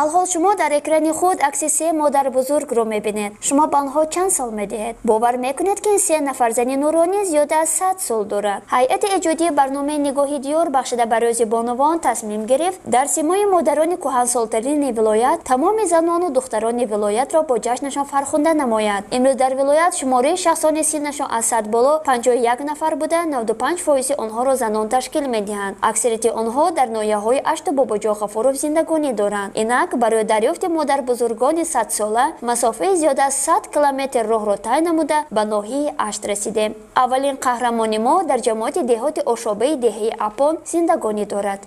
Алҳол шумо дар экрани худ акси се модарбузургро мебинед. Шумо ба онҳо чанд сол медиҳед? Бовар мекунед, ки ин се нафар зани нуронӣ зиёда аз 100 сол дорад? Ҳайати эҷодии барномаи «Нигоҳи диёр» бахшида ба Рӯзи бонувон тасмим гирифт дар симои модарони кӯҳансолтарини вилоят тамоми занону духтарони вилоятро бо ҷашнашон фархунда намояд. Имрӯз дар вилоят шумораи шахсони синнашон аз 100 боло 51 нафар буда, 95 фоизи онҳоро занон ташкил медиҳанд. Аксарияти онҳо дар ноҳияҳои Ашту Бобоҷон Ғафуров зиндагонӣ доранд. Инак, барои дарёфти модарбузургони 100-сола масофаи зиёда аз 100 километр роҳро тай намуда ба ноҳияи Ашт расидем. Аввалин қаҳрамони мо дар ҷамоати деҳоти Ошобаи деҳаи Апон зиндагонӣ дорад.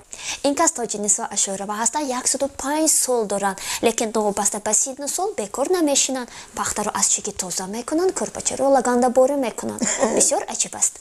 Ин кас Тоҷинисо Ашӯрова ҳастанд, 105 сол доранд, лекин новобаста ба синну сол бекор намешинанд. Пахтаро аз чиги тоза мекунанд, кӯрпачаро лагандаборӣ мекунанд. Бисёр аҷиб аст.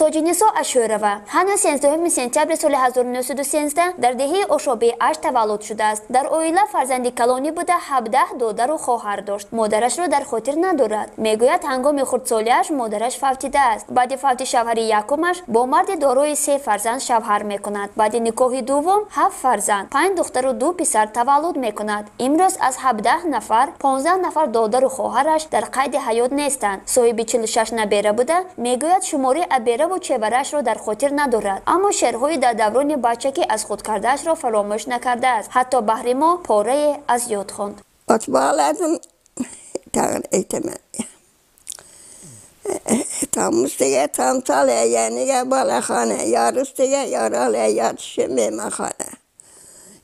Тоҷинисо Ашӯрова ҳанӯз 13 сентябри соли 1913 дар деҳаи Ошобии Ашт таваллуд шудааст. Дар оила фарзанди калонӣ буда, 17 додару хоҳар дошт. Модарашро дар хотир надорад. Мегӯяд, ҳангоми хурдсолиаш модараш фавтидааст. Баъди фавти шавҳари якумаш бо марди дорои се фарзанд шавҳар мекунад. Баъди никоҳи дуввум ҳафт фарзанд, панҷ духтару ду писар таваллуд мекунад. Имрӯз аз 17 нафар 15 нафар додару хоҳараш дар қайди ҳаёт нестанд. Соҳиби 46 набера буда, мегӯяд, шумораи абераву чеварашро дар хотир надорад, аммо шеърҳои дар даврони бачагӣ аз худ кардаашро фаромӯш накардааст. Ҳатто баҳри мо порае аз ёд хонд. Ot bağladım, eğitime. Tam üstüne tam sale yani balakhane, yar üstüne yaralı yatışı mehmanxane.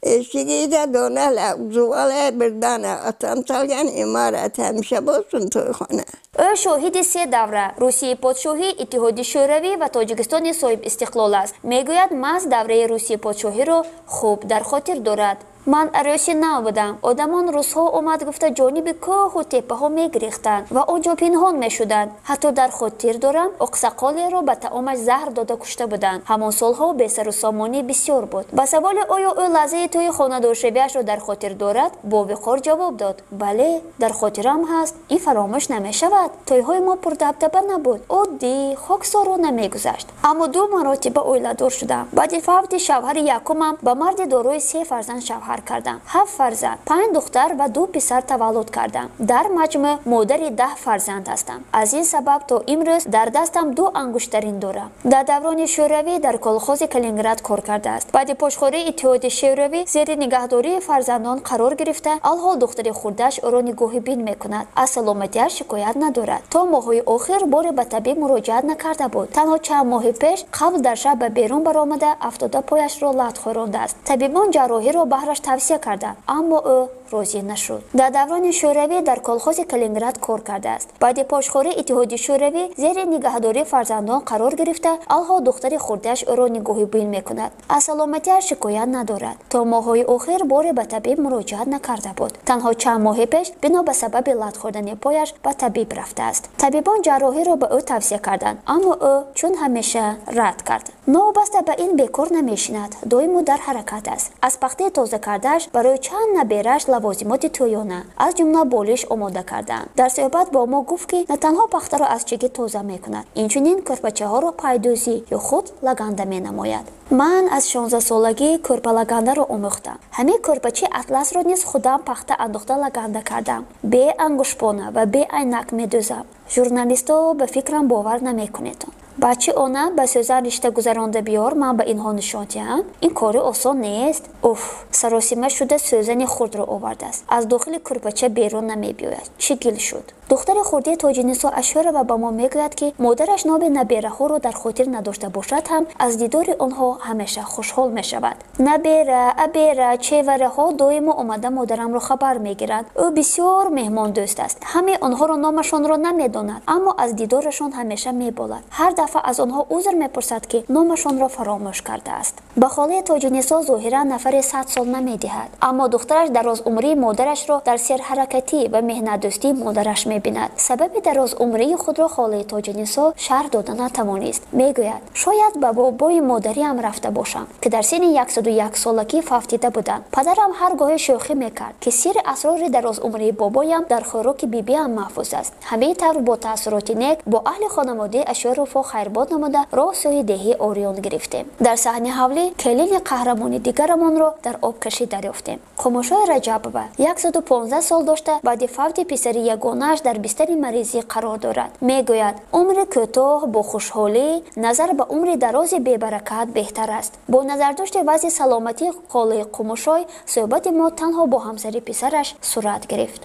Eşiği de donale, zuvale bir dane, atam salgan imaret hemşe bolsun toyxane. Ӯ шоҳиди се давра: Русияи подшоҳӣ, Иттиҳоди Шӯравӣ ва Тоҷикистони соҳибистиқлол аст. Мегӯяд, маҳз давраи Русияи подшоҳиро хуб дар хотир дорад. Ман арӯси нав будам. Одамон рӯзҳо омад гуфта ҷониби кӯҳу теппаҳо мегирехтанд ва он ҷо пинҳон мешуданд. Ҳатто дар хотир дорам, оқсақолеро ба таомаш заҳр дода кушта буданд. Ҳамон солҳо бесару сомонӣ бисёр буд. Ба саволи оё ӯ лаҳзаи тӯи хонадоршавиашро дар хотир дорад, бо виқор ҷавоб дод: бале, дар хотирам ҳаст, ин фаромӯш намешавад. Тӯйҳои мо пурдабдаба набуд, оддӣ, хоксорона мегузашт. Аммо ду маротиба оиладор шудам. Баъди фавти шавҳари якумам ба марди дорои се фарзанд шавҳар кардам. Ҳафт фарзанд, панҷ духтар ва ду писар таваллуд кардам. Дар маҷмӯъ модари 10 фарзанд ҳастам. Аз ин сабаб то имрӯз дар дастам ду ангуштарин дорам. Дар даврони Шӯравӣ дар колхози Калининград кор кардааст. Баъди пошхӯрии Иттиҳоди Шӯравӣ зери нигаҳдории фарзандон қарор гирифта, алҳол духтари хурдаш ӯро нигоҳибин мекунад. Аз саломатиаш шикоят надорад. То моҳҳои охир боре ба табиб муроҷиат накарда буд. Танҳо чанд моҳи пеш қабл дар шаб ба берун баромада афтода пояшро лат хӯрондааст. Табибон ҷарроҳиро баҳраш тавсия карданд, аммо ӯ розӣ нашуд. Дар даврони Шӯравӣ дар колхози Калининград кор кардааст. Баъди пошхӯрии Иттиҳоди Шӯравӣ зери нигаҳдории фарзандон қарор гирифта, алҳол духтари хурдиаш ӯро нигоҳибин мекунад. Аз саломатиаш шикоят надорад. То моҳҳои охир боре ба табиб муроҷиат накарда буд. Танҳо чанд моҳи пеш бино ба сабаби лат хӯрдани пояш ба табиб рафтааст. Табибон ҷарроҳиро ба ӯ тавсия карданд, аммо ӯ чун ҳамеша рад кард. Новобаста ба ин бекор намешинад, доимо дар ҳаракат аст. Аз пахтаи тоза кардааш барои чанд набераш лавозимоти тӯёна, аз ҷумла болиш омода карданд. Дар суҳбат бо мо гуфт, ки на танҳо пахтаро аз чиги тоза мекунад, инчунин кӯрпачаҳоро пайдӯзӣ ё худ лаганда менамояд. Ман аз 16-солагӣ кӯрпалагандаро омӯхтам. Ҳамин кӯрпачаи атласро низ худам пахта андохта лаганда кардам. Бе ангуштпона ва бе айнак медӯзам. Журналистҳо ба фикрам бовар намекунедон. Бачи она ба сӯзан ришта гузаронда биёр, ман ба инҳо нишон диҳам. Ин кори осон нест. Уф, саросима шуда сӯзани хурдро овардааст. Аз дохили кӯрпача берун намебиёяд. Чӣ гил шуд? Духтари хурдии Тоҷинисо Ашӯрова ба мо мегӯяд, ки модараш номи набераҳоро дар хотир надошта бошад ҳам, аз дидори онҳо ҳамеша хушҳол мешавад. Набера, абера, чевараҳо доимо омада модарамро хабар мегиранд. Ӯ бисёр меҳмондӯст аст. Ҳамаи онҳоро номашонро намедонад, аммо аз дидорашон ҳамеша меболад. Ҳар дафъа аз онҳо узр мепурсад, ки номашонро фаромӯш кардааст. Ба холаи Тоҷинисо зоҳиран нафаре 100 сол намедиҳад, аммо духтараш дарозумрии модарашро дар серҳаракатӣ ва меҳнатдӯстии модараш мебинад. Сабаби дарозумрии худро холаи Тоҷинисо шарҳ дода натавонист. Мегӯяд, шояд ба бобои модариам рафта бошам, ки дар синни 101 солагӣ фавтида буданд. Падарам ҳар гоҳе шӯхӣ мекард, ки сирри асрори дарозумрии бобоям дар хӯроки бибиам маҳфуз аст. Ҳамин тавр бо таассуроти нек бо аҳли хонаводаи Ашӯровҳо хайрбод намуда роҳ сӯи деҳи Ориён гирифтем. Дар саҳни ҳавлӣ келини қаҳрамони дигарамонро дар обкашӣ дарёфтем. Қумушои Раҷабова 115 сол дошта, баъди фавти писари ягонааш дар бистари маризӣ қарор дорад. Мегӯяд, умри кӯтоҳ бо хушҳолӣ назар ба умри дарози бебаракат беҳтар аст. Бо назардошти вазъи саломатии қолаи Қумушой, суҳбати мо танҳо бо ҳамсари писараш сурат гирифт.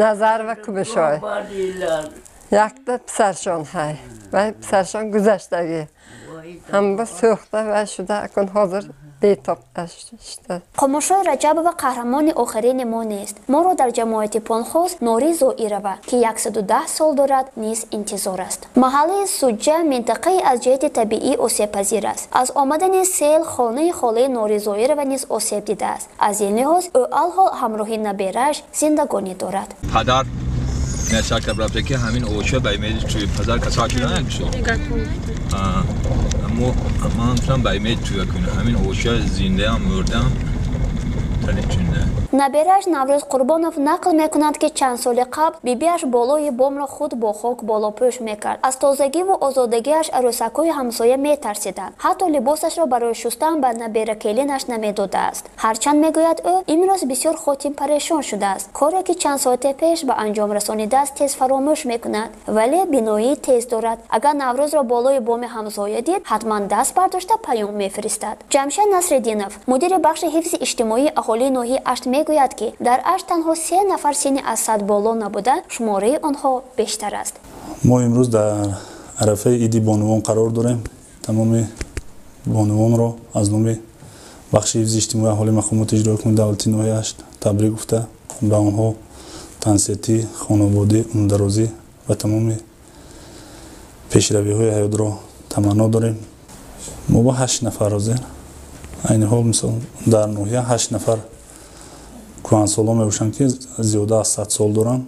Назар ва Қумушой якта писаршон ҳай ва писаршон гузаштагӣ ҳама сӯхта ва шуда, акун ҳозир бетоб. Қумушои Раҷабова қаҳрамони охирини мо нест. Моро дар ҷамоати Понхоз Нори Зоирова, ки 110 сол дорад, низ интизор аст. Маҳаллаи Суҷҷа минтақаи аз ҷиҳати табиӣ осебпазир аст. Аз омадани сел хонаи холаи Нори Зоирова низ осеб дидааст. Аз ин лиҳоз ӯ алҳол ҳамроҳи наберааш зиндагонӣ дорад. Падар насиҳат кард, рафта ки ҳамин овоча ба имеди туи падар касал шуда накушо. Аммо ман гуфтам ба имеди туя кунам, ҳамин овоча зиндаам мурдаам. Наберааш Наврӯз Қурбонов нақл мекунад, ки чанд соли қабл бибиаш болои бомро худ бо хок болопӯш мекард. Аз тозагиву озодагиаш арӯсакҳои ҳамсоя метарсиданд. Ҳатто либосашро барои шустан ба наберакелинаш намедодааст. Ҳарчанд, мегӯяд ӯ, имрӯз бисёр хотирпарешон шудааст. Коре ки чанд соате пеш ба анҷом расонидааст, тез фаромӯш мекунад, вале биноӣ тез дорад. Агар Наврӯзро болои боми ҳамсоя дид, ҳатман даст бардошта паём мефиристад. Ҷамшед Насриддинов, мудири бахши ҳифзи иҷтимоии аҳолии ноҳияи Ашт, мегӯяд, ки дар Ашт танҳо 3 нафар синни аз 100 боло набуда, шумораи онҳо бештар аст. Мо имрӯз дар арафаи иди бонувон қарор дорем. Тамоми бонувонро аз номи бахши ҳифзи иҷтимоии аҳолии мақомоти иҷроии давлатии ноҳияи Ашт табрик гуфта, ба онҳо тансиҳатӣ, хонободӣ, умрдарозӣ ва тамоми пешравиҳои ҳаётро таманно дорем. Мо ба 8 нафар ҳозир, айни ҳол, мисол, дар ноҳия 8 нафар кӯҳансолон мебошанд, ки зиёда аз 100 сол доранд.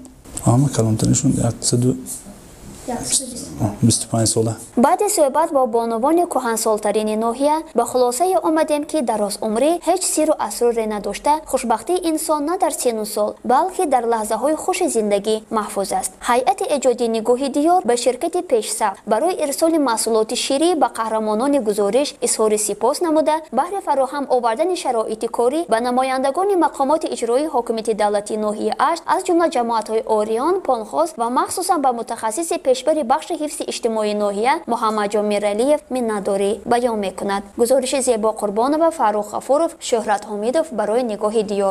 Ҳама калонтариншон 125 сола. Баъди суҳбат бо бонувони кӯҳансолтарини ноҳия ба хулосае омадем, ки дарозумрӣ ҳеҷ сирру асроре надошта, хушбахтии инсон на дар сину сол, балки дар лаҳзаҳои хуши зиндагӣ маҳфуз аст. Ҳайати эҷодии Нигоҳи диёр ба ширкати Пешсаф барои ирсоли маҳсулоти ширӣ ба қаҳрамонони гузориш изҳори сипос намуда, баҳри фароҳам овардани шароити корӣ ба намояндагони мақомоти иҷроии ҳокимияти давлатии ноҳияи Ашт, аз ҷумла ҷамоатҳои Ориён, Понхоз ва махсусан ба мутахассиси пешбари бахши ҳифзи иҷтимоии ноҳия Муҳаммадҷон Миралиев миннатдорӣ баён мекунад. Гузориши Зебо Қурбонова, Фаррух Ғафуров, Шӯҳрат Ҳомидов барои Нигоҳи диёр.